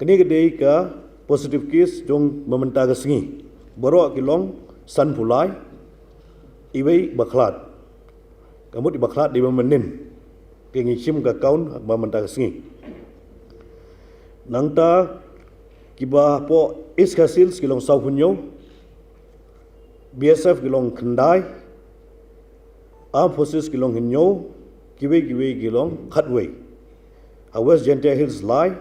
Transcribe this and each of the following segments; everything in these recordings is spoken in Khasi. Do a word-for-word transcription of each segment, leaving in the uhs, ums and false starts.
Kane ka dei ka positive case jong mynta ka sngi. Baroh ki long sanphew lai, iwei ba khlad. Ka mut i ba khlad dei ba mynnin. Ka ngi shim ka count ba mynta ka sngi. Nangta kiba hapoh East Khasi Hills ki long sawphew hynñiew, B S F ki long khyndai, Armed Forces ki long hynñiew, kiwei kiwei ki long khatwei. Ha West Jaintia Hills lai,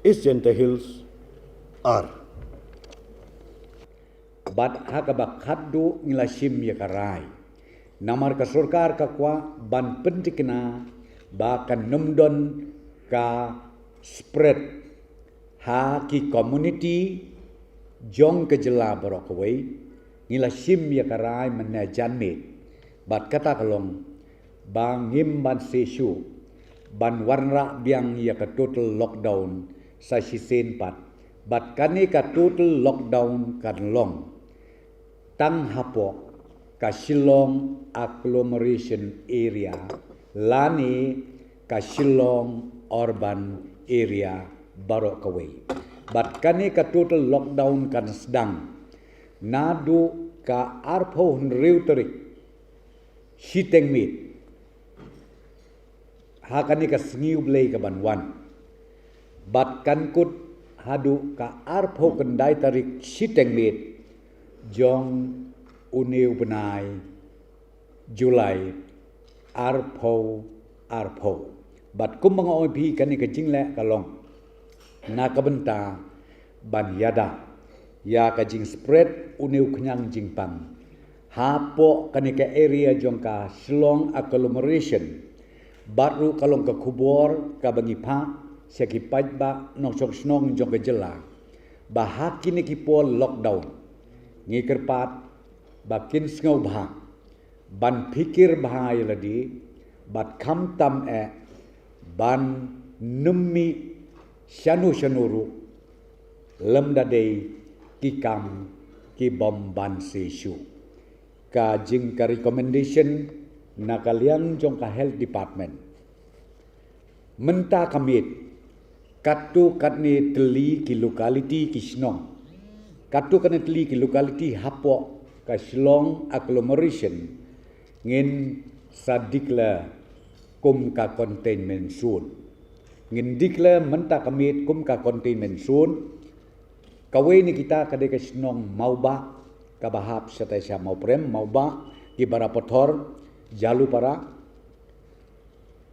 East Jaintia Hills ar. Bad ha kaba khatduh ngi la shim ïa ka rai. Namar ka sorkar ka kwah ban pyntikna ba kan ym don ka spread ha ki community jong ka jylla baroh kawei. Ngi la shim ïa ka rai mynne janmiet. Bad kata ka long ba ngim ban shisha ban wanrah biang ïa ka total lockdown sa shisien pat. Bad kane ka total lockdown kan long tang hapoh ka Shillong Agglomeration Area lane ka Shillong Urban Area baroh kawei. Bad kane ka total lockdown kan sdang naduh ka arphew hynriew tarik shiteng miet ha kane ka sngi U Blei ka ban wan. Bad kan kut haduh ka arphew khyndai tarik shiteng miet jong une u bnai July arphew arphew. Bad kumba nga ong ïa phi, kane ka jingleh ka long na ka bynta ban ïada ïa ka jingspread une u khñiang jingpang hapoh kane ka area jong ka Shillong Agglomeration. Bad ruh ka long ka khubor kaba ngi phah sha ki paidbah nongshong shnong jong ka jylla ba ha kine ki por lockdown ngi kyrpad ba kin sngewbha ban phikir bha ïa lade bad khamtam eh ban ym mih shano shano ruh lymda dei ki kam ki bym ban shisha. Ka jing ka recommendation na ka liang jong ka health department. Mynta ka miet katto katne tylli ki locality ki shnong, katto katne tylli ki locality hapoh ka Shillong Agglomeration ngin sa declare kum ka containment zone. Ngin declare mynta ka miet kum ka containment zone. Kawei na kita ka dei ka shnong Mawbah kaba hap shatai sha Mawprem, Mawbah, ki Barapathor, Jalupara,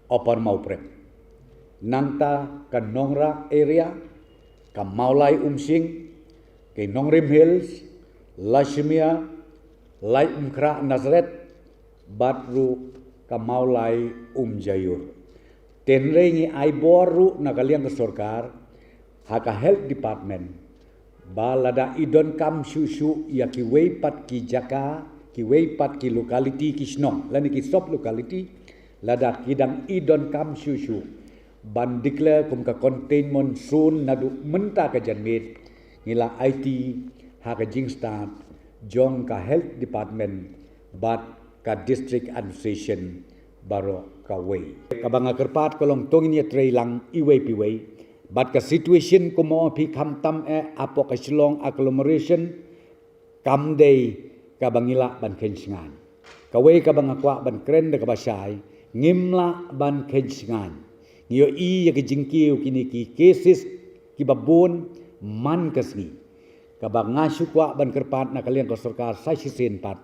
Upper Mawprem. Nangta ka Nongrah area, ka Mawlai Umsing, ki Nongrim Hills, Lashimia, Laitumkhrah Nazareth, bad ruh ka Mawlai Umjaiur. Hynrei ngi ai bor ruh na ka liang ka sorkar ha ka health department ba lada i donkam shuh shuh ïa kiwei pat ki jaka, kiwei pat ki locality ki shnong lane ki sub locality, lada ki dang i donkam shuh shuh ban declare kum ka containment zone naduh mynta ka janmiet, ngi la aiti ha ka jingstad jong ka health department bad ka district administration baroh kawei. Kaba nga kyrpad ka long to ngin ïatreilang iwei pa iwei bad ka situation kumno phi khamtam eh hapoh ka Shillong Agglomeration kam dei kaba ngi lah ban kheiñ shngaiñ. Kawei kaba nga kwah ban kren da kaba shai, ngim lah ban kheiñ shngaiñ. Ngi ïohi ïa ka jingkiew kine ki cases kiba bun man ka sngi. Kaba nga shu kwah ban kyrpad na ka liang ka sorkar sa shisien pat,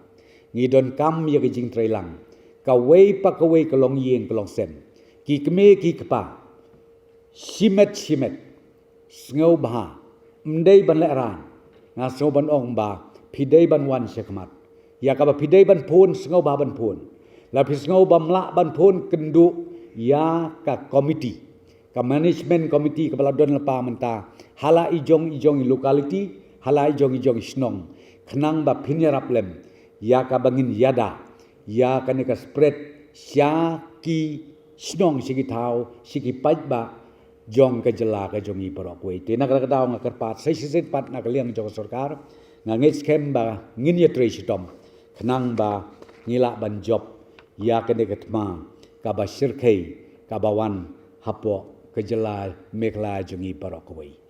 ngi donkam ïa ka jingtreilang. Kawei pa kawei ka longïing ka longsem, ki kmie ki kpa, shimet shimet, sngewbha, ym dei ban lehraiñ. Nga sngew ban ong ba phi dei ban wan sha khmat. Ïa kaba phi dei ban phone, sngewbha ban phone. La phi sngew ba ym lah ban phone, kynduh ïa ka committee, ka management committee kaba la don lypa mynta ha la i jong i jong i locality, ha la i jong i jong i shnong, khnang ba phin ïarap lem ïa kaba ngin ïada ïa kane ka spread sha ki shnong, sha ki thaw, sha ki paidbah jong ka jylla ka jong ngi baroh kawei. Te na kata ka daw nga kyrpad sa shisien pat na ka liang jong ka sorkar, nga ngeit skhem ba ngin ïatrei shitom khnang ba ngi lah ban jop ïa kane ka thma kaba shyrkhei kaba wan hapoh ka jylla Meghalaya jong ngi baroh kawei.